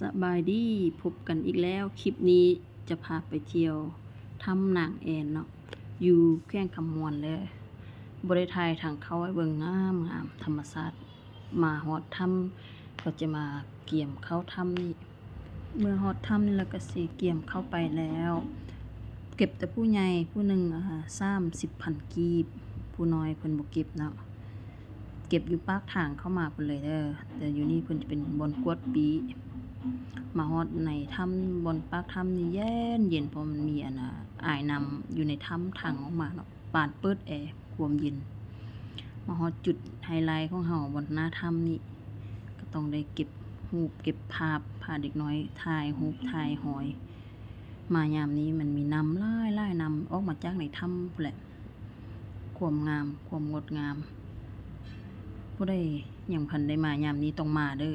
ສະບາຍດີ ພົບກັນອີກແລ້ວ. ຄລິບນີ້ຈະພາໄປທ່ຽວຖ້ຳນາງແອນເນາະ ຢູ່ແຂວງຄຳມ່ວນເດີ. ບໍ່ໄດ້ຖ່າຍທາງເຂົ້າໃຫ້ເບິ່ງ ງາມໆ ທຳມະຊາດ. ມາຮອດຖ້ຳ ກໍຈະມາກຽມເຂົ້າຖ້ຳນີ້. ເມື່ອຮອດຖ້ຳນີ້ແລ້ວກໍຊິກຽມເຂົ້າໄປແລ້ວ. ເກັບແຕ່ຜູ້ໃຫຍ່ຜູ້ໜຶ່ງ ອາ ສາມສິບພັນກີບ, ຜູ້ນ້ອຍເພິ່ນບໍ່ເກັບເນາະ. ເກັບຢູ່ປາກທາງເຂົ້າມາພຸ້ນເລີຍເດີ. ແຕ່ຢູ່ນີ້ເພິ່ນຈະເປັນບ່ອນກວດປີ້. ມາຮອດໃນຖ້ຳ ບ່ອນປາກຖ້ຳນີ້ເຢັນໆ ເພາະມັນມີ ອັນນ່າ ອາຍນ້ຳຢູ່ໃນຖ້ຳທາງອອກມາເນາະ, ປານເປີດແອ ຄວາມເຢັນ. ມາຮອດຈຸດໄຮໄລຂອງເຮົາ ບ່ອນໜ້າຖ້ຳນີ້ ກໍຕ້ອງໄດ້ເກັບຮູບເກັບພາບ ພາເດັກນ້ອຍຖ່າຍຮູບຖ່າຍຮອຍ. ມາຍາມນີ້ມັນມີນ້ຳຫຼາຍໆ ນ້ຳອອກມາຈາກໃນຖ້ຳພຸ້ນແຫຼະ. ຄວາມງາມ ຄວາມງົດງາມ ຜູ້ໃດຍັງພັນໄດ້ມາຍາມນີ້ຕ້ອງມາເດີ.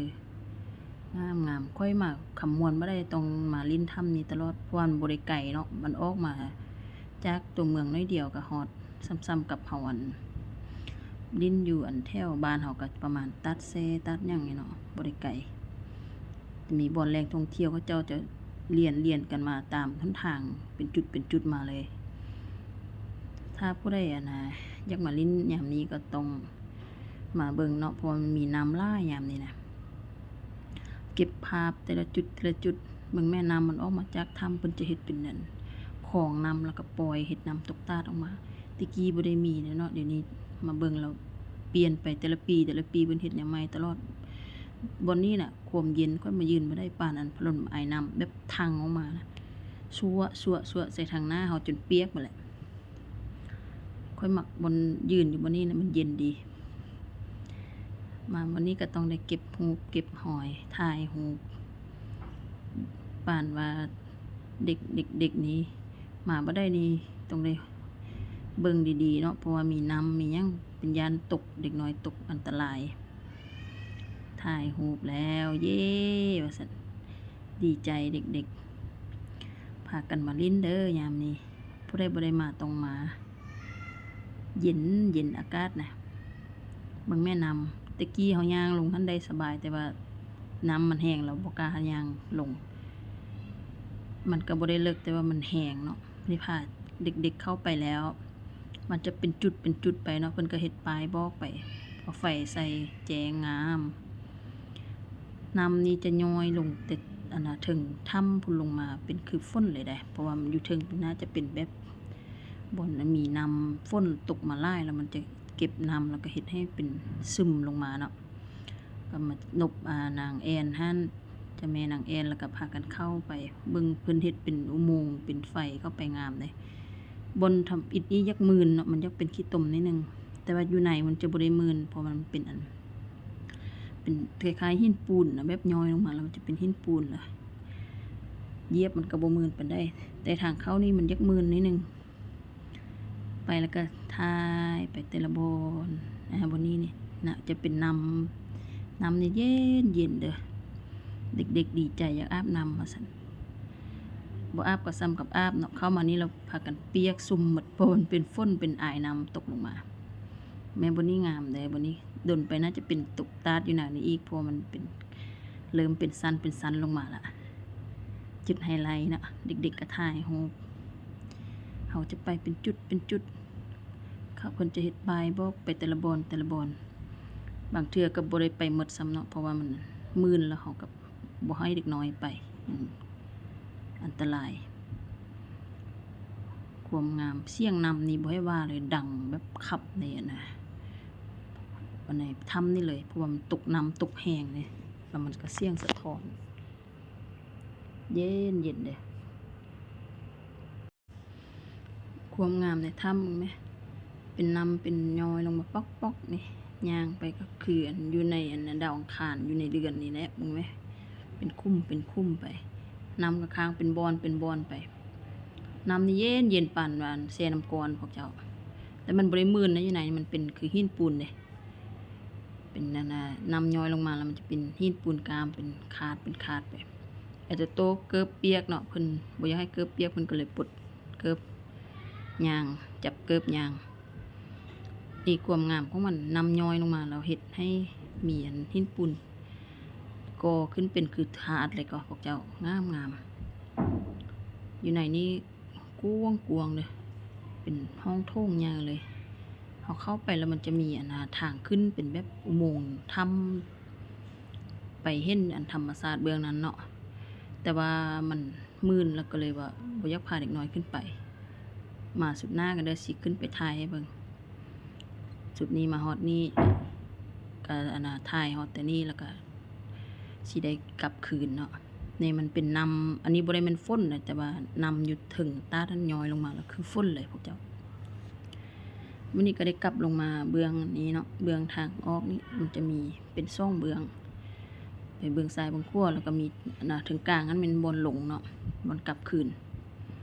ງາມໆ ຂ້ອຍມາຄຳມ່ວນບໍ່ໄດ້ ຕ້ອງມາຫຼິ້ນຖ້ຳນີ້ຕະຫຼອດ ເພາະວ່າມັນບໍ່ໄດ້ໄກເນາະ, ມັນອອກມາຈາກຕົວເມືອງໜ້ອຍດຽວກໍຮອດ. ສ່ຳໆ ກັບເຮົາ ອັນ ຫຼິ້ນຢູ່ ອັນ ແຖວບ້ານເຮົາກໍປະມານຕາດແຊ ຕາດຫຍັງນີ້ເນາະ, ບໍ່ໄດ້ໄກ. ມີບ່ອນແຫຼ່ງທ່ອງທ່ຽວ ເຂົາເຈົ້າຈະລຽນໆ ກັນມາຕາມຫົນທາງ ເປັນຈຸດເປັນຈຸດມາເລີຍ. ຖ້າຜູ້ໃດ ອັນນ່າ ຢາກມາຫຼິ້ນຍາມນີ້ກໍຕ້ອງມາເບິ່ງເນາະ, ເພາະວ່າມັນມີນ້ຳຫຼາຍຍາມນີ້ນະ. ເກັບພາບແຕ່ລະຈຸດແຕ່ລະຈຸດ. ເບິ່ງແມ່ນ້ຳມັນອອກມາຈາກຖ້ຳ ເພິ່ນຈະເຮັດເປັນ ອັນ ຄອງນ້ຳ ແລ້ວກໍປ່ອຍເຮັດນ້ຳຕົກຕາດອອກມາ. ແຕ່ກີ້ບໍ່ໄດ້ມີເດ້ເນາະ, ດຽວນີ້ມາເບິ່ງແລ້ວປ່ຽນໄປ ແຕ່ລະປີ ແຕ່ລະປີເພິ່ນເຮັດແນວໃໝ່ຕະຫຼອດ. ບ່ອນນີ້ນະ ຄວາມເຢັນ ຂ້ອຍມາຢືນບໍ່ໄດ້ປານ ອັນ ພັດລົມອາຍນ້ຳແບບທັ່ງອອກມານະ, ຊວະ ຊວະ ຊວະ ໃສ່ທາງໜ້າເຮົາຈົນປຽກໝົດແຫຼະ. ຂ້ອຍມັກບ່ອນ ຢືນຢູ່ບ່ອນນີ້ນະ ມັນເຢັນດີ. ມາບ່ອນນີ້ກໍຕ້ອງໄດ້ເກັບຮູບເກັບຮອຍ ຖ່າຍຮູບ ປານວ່າເດັກ ເດັກ ເດັກນີ້ມາບໍ່ໄດ້ນີ້ ຕ້ອງໄດ້ເບິ່ງດີໆເນາະ, ເພາະວ່າມີນ້ຳມີຫຍັງ ເປັນຢ້ານຕົກ ເດັກນ້ອຍຕົກ ອັນຕະລາຍ. ຖ່າຍຮູບແລ້ວ ເຢ້ ວ່າຊັ້ນ ດີໃຈເດັກໆ. ພາກັນມາຫຼິ້ນເດີຍາມນີ້, ຜູ້ໃດບໍ່ໄດ້ມາຕ້ອງມາ. ເຢັນ ເຢັນອາກາດນະ. ເບິ່ງແມ່ນ້ຳ, ແຕ່ກີ້ເຮົາຍ່າງລົງຫັ້ນໄດ້ສະບາຍ, ແຕ່ວ່ານ້ຳມັນແຮງ ເຮົາບໍ່ກ້າຍ່າງລົງ. ມັນກໍບໍ່ໄດ້ເລິກ ແຕ່ວ່າມັນແຮງເນາະ. ນີ້ພາເດັກໆເຂົ້າໄປແລ້ວ ມັນຈະເປັນຈຸດເປັນຈຸດໄປເນາະ, ເພິ່ນກໍເຮັດປ້າຍບອກໄປ ເອົາໄຟໃສ່ແຈ້ງງາມ. ນ້ຳນີ້ຈະຍ້ອຍລົງແຕ່ ອັນນ່າ ເທິງຖ້ຳພຸ້ນລົງມາ ເປັນຄືຝົນເລີຍເດ້, ເພາະວ່າມັນຢູ່ເທິງ ໜ້າຈະເປັນແບບບ່ອນມີນ້ຳຝົນຕົກມາຫຼາຍ ແລ້ວມັນຈະເກັບນ້ຳ ແລ້ວກໍເຮັດໃຫ້ເປັນຊຶມລົງມາເນາະ. ກໍມານົບ ອາ ນາງແອນຫັ້ນ ເຈົ້າແມ່ນາງແອນ ແລ້ວກໍພາກັນເຂົ້າໄປເບິ່ງ ເພິ່ນເຮັດເປັນອຸໂມງເປັນໄຟເຂົ້າໄປ ງາມເດ້. ບ່ອນທຳອິດນີ້ຢາກມື່ນເນາະ, ມັນຢາກເປັນຂີ້ຕົມໜ້ອຍໜຶ່ງ, ແຕ່ວ່າຢູ່ໃນມັນຈະບໍ່ໄດ້ມື່ນ ເພາະວ່າມັນເປັນອັນ ເປັນຄ້າຍໆຫີນປູນນະ, ແບບຍ້ອຍລົງມາແລ້ວມັນຈະເປັນຫີນປູນລະ ຢຽບມັນກໍບໍ່ມື່ນປານໃດ. ແຕ່ທາງເຂົ້ານີ້ມັນຢາກມື່ນໜ້ອຍໜຶ່ງ. ໄປແລ້ວກໍຖ່າຍໄປແຕ່ລະບ່ອນ. ອາ ບ່ອນນີ້ນີ້ນະ ຈະເປັນນ້ຳ, ນ້ຳນີ້ເຢັນໆເດີ. ເດັກໆດີໃຈຢາກອາບນ້ຳວ່າຊັ້ນ, ບໍ່ອາບກໍສ່ຳກັບອາບເນາະ. ເຂົ້າມານີ້ແລ້ວພາກັນປຽກຊຸ່ມໝົດ ເພາະມັນເປັນຝົນເປັນອາຍນ້ຳຕົກລົງມາ. ແມ່ ບ່ອນນີ້ງາມເດ້, ບ່ອນນີ້ດົນໄປໜ້າຈະເປັນຕົກຕາດຢູ່ໜ້ານີ້ອີກ ເພາະວ່າມັນເປັນ ເລີ່ມເປັນຊັ້ນເປັນຊັ້ນລົງມາລະ. ຈຸດໄຮໄລເນາະ, ເດັກໆກໍຖ່າຍຮູບ. ເຮົາຈະໄປເປັນຈຸດເປັນຈຸດ, ເຂົາ ເພິ່ນຈະເຮັດປ້າຍບອກໄປແຕ່ລະບ່ອນແຕ່ລະບ່ອນ. ບາງເທື່ອກໍບໍ່ໄດ້ໄປໝົດຊ້ຳເນາະ, ເພາະວ່າມັນມື່ນແລ້ວເຮົາກໍບໍ່ໃຫ້ເດັກນ້ອຍໄປ, ມັນອັນຕະລາຍ. ຄວາມງາມ, ສຽງນ້ຳນີ້ບໍ່ໃຫ້ວ່າເລີຍ, ດັງແບບຄັບໃນ ອັນນ່າ ອັນໃນຖ້ຳນີ້ເລີຍ, ເພາະວ່າມັນຕົກ ນ້ຳຕົກແຮງເດ້, ແລ້ວມັນກໍສຽງສະທ້ອນ ເຢັນໆເດ້. ຄວາມງາມໃນຖ້ຳ ເບິ່ງແມ, ເປັນນ້ຳເປັນຍ້ອຍລົງມາປອກໆນີ້. ຍ່າງໄປກໍຄື ອັນ ຢູ່ໃນ ອັນ ດາວອັງຄານ ຢູ່ໃນເດືອນນີ້ແຫຼະ, ເບິ່ງແມ, ເປັນຂຸມເປັນຂຸມໄປ. ນ້ຳກໍຄ້າງເປັນບ່ອນເປັນບ່ອນໄປ. ນ້ຳນີ້ເຢັນໆ ປານວ່າແຊ່ນ້ຳກ້ອນພວກເຈົ້າ, ແຕ່ມັນບໍ່ໄດ້ມື່ນນະ. ຢູ່ໃນມັນເປັນຄືຫີນປູນເດ້, ເປັນ ອັນນ່າ ນ້ຳຍ້ອຍລົງມາແລ້ວມັນຈະເປັນຫີນປູນກ້າມ ເປັນຄາດເປັນຄາດໄປ. ແອດໂຕໂຕເກີບປຽກເນາະ, ເພິ່ນບໍ່ຢາກໃຫ້ເກີບປຽກ ເພິ່ນກໍເລີຍປົດເກີບ, ຍ່າງ ຈັບເກີບຍ່າງ. ນີ້ຄວາມງາມຂອງມັນ, ນ້ຳຍ້ອຍລົງມາແລ້ວເຮັດໃຫ້ມີ ອັນ ຫີນປູນ ກໍຂຶ້ນເປັນຄືທາດເລີຍກໍພວກເຈົ້າ ງາມໆ ຢູ່ໃນນີ້ກວ້າງໆເດີ ເປັນຫ້ອງໂຖງໃຫຍ່ເລີຍ. ເຮົາເຂົ້າໄປແລ້ວມັນຈະມີອັນນາທາງຂຶ້ນເປັນແບບອຸໂມງຖ້ຳ ໄປເຫັນອັນທຳມະຊາດເບື້ອງນັ້ນເນາະ ແຕ່ວ່າມັນມື່ນ ແລ້ວກໍເລີຍວ່າບໍ່ຢາກພາເດັກນ້ອຍຂຶ້ນໄປ. ມາຊຸດໜ້າກັນເດີ ຊິຂຶ້ນໄປຖ່າຍໃຫ້ເບິ່ງ. ຊຸດນີ້ມາຮອດນີ້ ກະອັນນາ ຖ່າຍຮອດແຕ່ນີ້ ແລ້ວກະຊິໄດ້ກັບຄືນເນາະ. ນີ້ມັນເປັນນ້ຳ ອັນນີ້ບໍ່ໄດ້ແມ່ນຝົນນະ ແຕ່ວ່ານ້ຳຢູ່ເທິງຕາດຫັ້ນຍ້ອຍລົງມາ ແລ້ວຄືຝົນເລີຍພວກເຈົ້າ. ມື້ນີ້ກໍໄດ້ກັບລົງມາເບື້ອງນີ້ເນາະ ເບື້ອງທາງອອກນີ້ ມັນຈະມີເປັນສອງເບື້ອງ ໄປເບື້ອງຊ້າຍເບື້ອງຂວາ ແລ້ວກໍມີອັນນາ ເທິງກາງຫັ້ນແມ່ນບ່ອນລົງເນາະ ບ່ອນກັບຄືນ.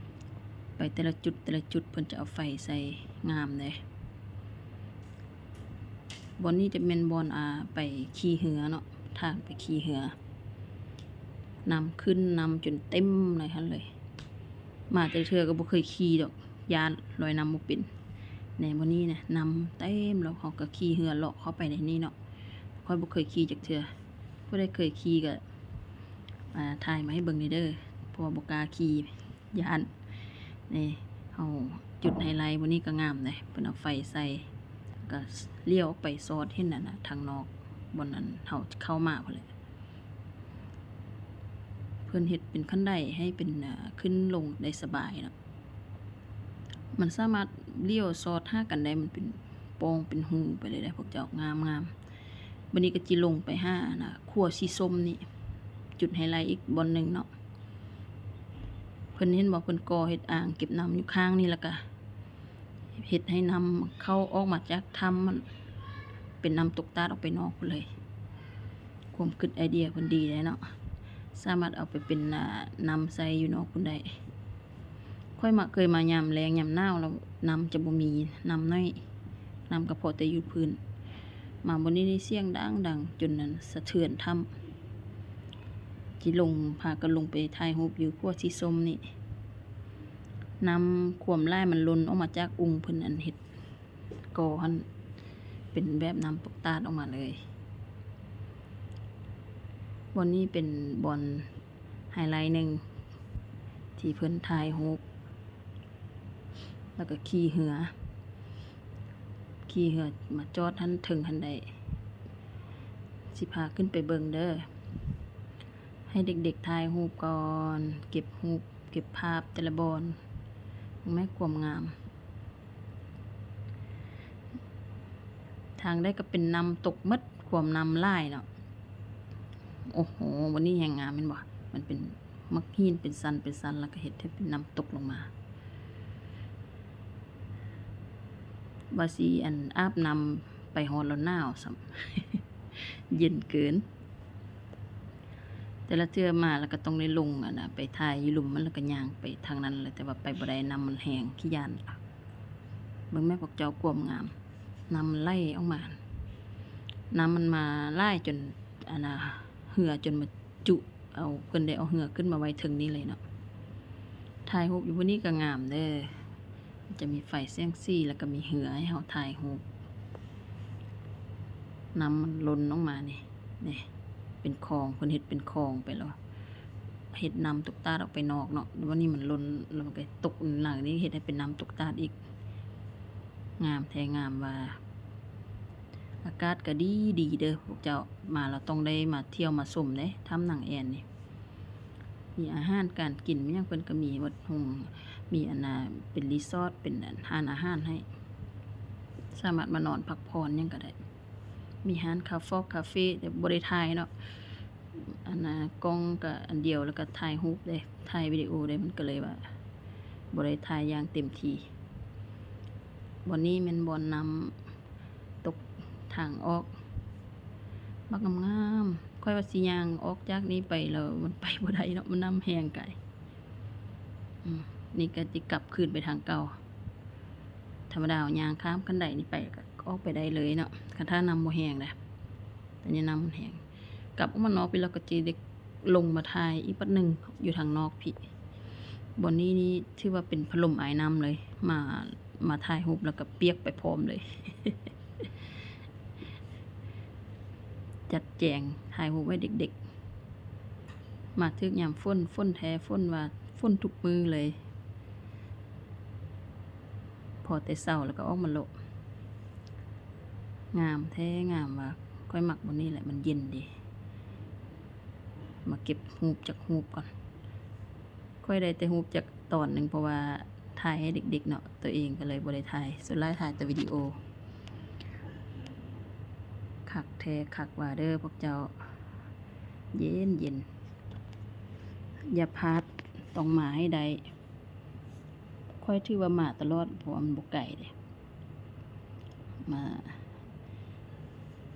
ໄປແຕ່ລະຈຸດ ແຕ່ລະຈຸດ ເພິ່ນຈະເອົາໄຟໃສ່ ງາມເດ້. ບ່ອນນີ້ຈະແມ່ນບ່ອນ ອ່າ ໄປຂີ່ເຮືອເນາະ ທາງໄປຂີ່ເຮືອ. ນ້ຳຂຶ້ນ ນ້ຳຈົນເຕັມໃນຫັ້ນເລີຍ. ມາແຕ່ເທື່ອກໍບໍ່ເຄີຍຂີ່ດອກ ຢ້ານ ລອຍນ້ຳບໍ່ເປັນ. ແນ່ ບ່ອນນີ້ນະ ນ້ຳເຕັມ ແລ້ວເຮົາກໍຂີ່ເຮືອເລາະເຂົ້າໄປໃນນີ້ເນາະ. ຂ້ອຍບໍ່ເຄີຍຂີ່ຈັກເທື່ອ ຜູ້ໃດເຄີຍຂີ່ກໍ ອ່າ ຖ່າຍມາໃຫ້ເບິ່ງແດ່ເດີ ເພາະວ່າບໍ່ກ້າຂີ່ ຢ້ານ. ນີ້ ເຮົາຈຸດໄຮໄລ ບ່ອນນີ້ກໍງາມເດ້ ເພິ່ນເອົາໄຟໃສ່ ແລ້ວກໍລ້ຽວອອກໄປສອດເຫັນນັ້ນນະ ທາງນອກ ບ່ອນນັ້ນເຮົາເຂົ້າມາພຸ້ນແຫຼະ. ເພິ່ນເຮັດເປັນຂັ້ນໄດໃຫ້ເປັນ ເອີ ຂຶ້ນລົງໄດ້ສະບາຍເນາະ. ມັນສາມາດລ້ຽວສອດຫາກັນໄດ້ ມັນເປັນປ່ອງເປັນຮູໄປເລີຍເດ້ພວກເຈົ້າ ງາມໆ. ບັດນີ້ກໍຊິລົງໄປຫາອັນນາ ຂົວສີສົ້ມນີ້ ຈຸດໄຮໄລອີກບ່ອນໜຶ່ງເນາະ. ເພິ່ນເຫັນບໍ່ ເພິ່ນກໍ່ເຮັດອ່າງເກັບນ້ຳຢູ່ຂ້າງນີ້ ແລ້ວກະເຮັດໃຫ້ນ້ຳເຂົ້າອອກມາຈາກຖ້ຳ ມັນເປັນນ້ຳຕົກຕາດອອກໄປນອກພຸ້ນເລີຍ. ຄວາມຄິດໄອເດຍເພິ່ນດີເດ້ເນາະ ສາມາດເອົາໄປເປັນ ອ່າ ນ້ຳໃຊ້ຢູ່ນອກພຸ້ນໄດ້. ຂ້ອຍມາ ເຄີຍມາຍາມແລ້ງຍາມໜາວແລ້ວ ນ້ຳຈະບໍ່ມີ ນ້ຳໜ້ອຍ ນ້ຳກໍພໍແຕ່ຢູ່ພື້ນ. ມາບ່ອນນີ້ນີ້ສຽງດັງໆ ຈົນນັ້ນສະເທືອນຖ້ຳ. ຊິລົງ ພາກັນລົງໄປຖ່າຍຮູບຢູ່ຂົວສີສົ້ມນີ້. ນ້ຳຄວາມຫຼາຍມັນຫຼົ່ນອອກມາຈາກອຸ່ງເພິ່ນ ອັນເຮັດ ກໍຫັ້ນ ເປັນແບບນ້ຳຕົກຕາດອອກມາເລີຍ. ບ່ອນນີ້ເປັນບ່ອນໄຮໄລໜຶ່ງທີ່ເພິ່ນຖ່າຍຮູບ ແລ້ວກໍຂີ່ເຮືອ ຂີ່ເຮືອມາຈອດຫັ້ນເທິງຫັ້ນໄດ໋. ຊິພາຂຶ້ນໄປເບິ່ງເດີ ໃຫ້ເດັກໆຖ່າຍຮູບກ່ອນ ເກັບຮູບ ເກັບພາບແຕ່ລະບ່ອນ. ເບິ່ງແມ້ ຄວາມງາມ. ທາງໃດກໍເປັນນ້ຳຕົກໝົດ ຄວາມນ້ຳຫຼາຍເນາະ. ໂອ້ໂຫ ວັນນີ້ແຮງງາມແມ່ນບໍ່? ມັນເປັນໝາກຫີນເປັນຊັ້ນເປັນຊັ້ນ ແລ້ວກໍເຮັດໃຫ້ເປັນນ້ຳຕົກລົງມາ. ວ່າຊິ ອັນ ອາບນ້ຳໄປຮອດແລ້ວໜາວຊ້ຳ ເຢັນເກີນ. ແຕ່ລະເທື່ອມາແລ້ວກໍຕ້ອງໄດ້ລົງ ອັນນະ ໄປຖ່າຍຢູ່ລຸ່ມມັນ ແລ້ວກໍຍ່າງໄປທາງນັ້ນແຫຼະ ແຕ່ວ່າໄປບໍ່ໄດ້ ນ້ຳມັນແຮງ ຂີ້ຢ້ານ. ເບິ່ງແມ້ພວກເຈົ້າ ຄວາມງາມ ນ້ຳໄຫຼອອກມາ ນ້ຳມັນມາຫຼາຍຈົນ ອັນນະ ເຮືອຈົນມາຈຸເອົາ ເພິ່ນໄດ້ເອົາເຮືອຂຶ້ນມາໄວ້ເທິງນີ້ເລີຍເນາະ. ຖ່າຍຮູບຢູ່ບ່ອນນີ້ກໍງາມເດີ ຈະມີໄຟແສງສີ ແລ້ວກໍມີເຮືອໃຫ້ເຮົາຖ່າຍຮູບ. ນ້ຳມັນຫຼົ່ນອອກມານີ້ ນີ້ເປັນຄອງ ເພິ່ນເຮັດເປັນຄອງໄປແລ້ວ ເຮັດນ້ຳຕົກຕາດອອກໄປນອກເນາະ. ວັນນີ້ມັນຫຼົ່ນແລ້ວມັນກໍຕົກຫຼັງນີ້ ເຮັດໃຫ້ເປັນນ້ຳຕົກຕາດອີກ. ງາມແທ້ງາມວ່າ. ອາກາດກໍດີດີເດີພວກເຈົ້າ ມາແລ້ວຕ້ອງໄດ້ມາທ່ຽວມາຊົມເດ້ ຖ້ຳນາງແອ່ນນີ້. ມີອາຫານການກິນ ມີຫຍັງເພິ່ນກໍມີໝົດ ໂຮງ ມີອັນນາ ເປັນຣີສອດ ເປັນອັນ ຮ້ານອາຫານໃຫ້ ສາມາດມານອນພັກຜ່ອນຫຍັງກໍໄດ້. ມີຮ້ານຄາຟອກຄາເຟ ແຕ່ບໍ່ໄດ້ຖ່າຍເນາະ ອັນນາ ກ້ອງກໍອັນດຽວ ແລ້ວກໍຖ່າຍຮູບເດ້ ຖ່າຍວິດີໂອເດ້ ມັນກໍເລີຍວ່າບໍ່ໄດ້ຖ່າຍຢ່າງເຕັມທີ່. ບ່ອນນີ້ແມ່ນບ່ອນນ້ຳຕົກທາງອອກ ບັກງາມໆ. ຂ້ອຍວ່າຊິຍ່າງອອກຈາກນີ້ໄປແລ້ວ ມັນໄປບໍ່ໄດ້ເນາະ ມັນນ້ຳແຮງກາຍ. ອືມ ນີ້ກໍຊິກັບຄືນໄປທາງເກົ່າ. ທຳມະດາເຮົາຍ່າງຂ້າມຄັນໄດນີ້ໄປ ກໍອອກໄປໄດ້ເລີຍເນາະ ຄັນຖ້ານ້ຳບໍ່ແຮງນະ. ຕອນນີ້ນ້ຳມັນແຮງ ກັບອອກມານອກພີ້ ແລ້ວກໍຊິໄດ້ລົງມາຖ່າຍອີກບັດໜຶ່ງຢູ່ທາງນອກພີ້. ບ່ອນນີ້ນີ້ຖືວ່າເປັນພັດລົມອາຍນ້ຳເລີຍ ມາ ມາຖ່າຍຮູບແລ້ວກໍປຽກໄປພ້ອມເລີຍ. ຈັດແຈງຖ່າຍຮູບໄວ້ເດັກ ມາຖືກຍາມຝົນ, ຝົນແທ້, ຝົນວ່າຝົນທຸກມື້ເລີຍ. ພໍແຕ່ເຊົ້າແລ້ວກໍອອກມາເລາະ. ງາມແທ້ງາມວ່າ, ຂ້ອຍມັກບ່ອນນີ້ແຫຼະ, ມັນເຢັນດີ. ມາເກັບຮູບຈັກຮູບກ່ອນ. ຂ້ອຍໄດ້ແຕ່ຮູບຈັກຕອນໜຶ່ງ ເພາະວ່າຖ່າຍໃຫ້ເດັກໆເນາະ, ຕົວເອງກໍເລີຍບໍ່ໄດ້ຖ່າຍ, ສ່ວນຫຼາຍຖ່າຍແຕ່ວິດີໂອ. ຄັກແທ້ຄັກວ່າເດີພວກເຈົ້າ, ເຢັນໆ. ຢ່າພາດ, ຕ້ອງມາໃຫ້ໄດ້. ຂ້ອຍຖືວ່າມາຕະຫຼອດ ເພາະວ່າມັນບໍ່ໄກເດ້. ມາ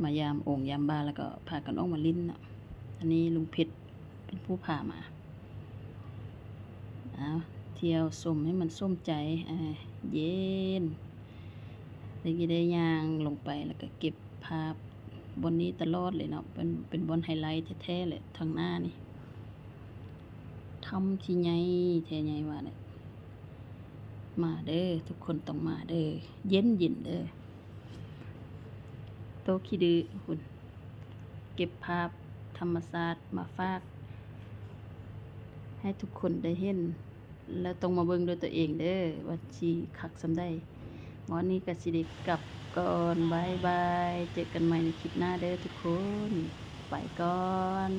ມາຢາມອົງຢາມບາ ແລ້ວກໍພາກັນອອກມາຫຼິ້ນເນາະ. ອັນນີ້ລຸງເພັດເປັນຜູ້ພາມາ. ເອົາ, ທ່ຽວຊົມໃຫ້ມັນສົມໃຈ, ເອີ, ເຢັນ. ໄດ້ ໄດ້ຍ່າງລົງໄປ ແລ້ວກໍເກັບພາບບ່ອນນີ້ຕະຫຼອດເລີຍເນາະ, ເປັນ ເປັນບ່ອນໄຮໄລແທ້ໆເລີຍ ທາງໜ້ານີ້. ຖ້ຳທີ່ໃຫຍ່ແທ້ໃຫຍ່ວ່າແຫຼະ. ມາເດີ, ທຸກຄົນຕ້ອງມາເດີ, ເຢັນໆເດີ. ໂຕຂີ້ດື້ພຸ້ນ, ເກັບພາບທຳມະຊາດມາຝາກໃຫ້ທຸກຄົນໄດ້ເຫັນ, ແລ້ວຕ້ອງມາເບິ່ງດ້ວຍຕົວເອງເດີ ວ່າຊິຄັກສ່ຳໃດ. ມື້ນີ້ກໍຊິໄດ້ກັບກ່ອນ, ບາຍບາຍ, ເຈີກັນໃໝ່ໃນຄລິບໜ້າເດີທຸກຄົນ, ໄປກ່ອນ.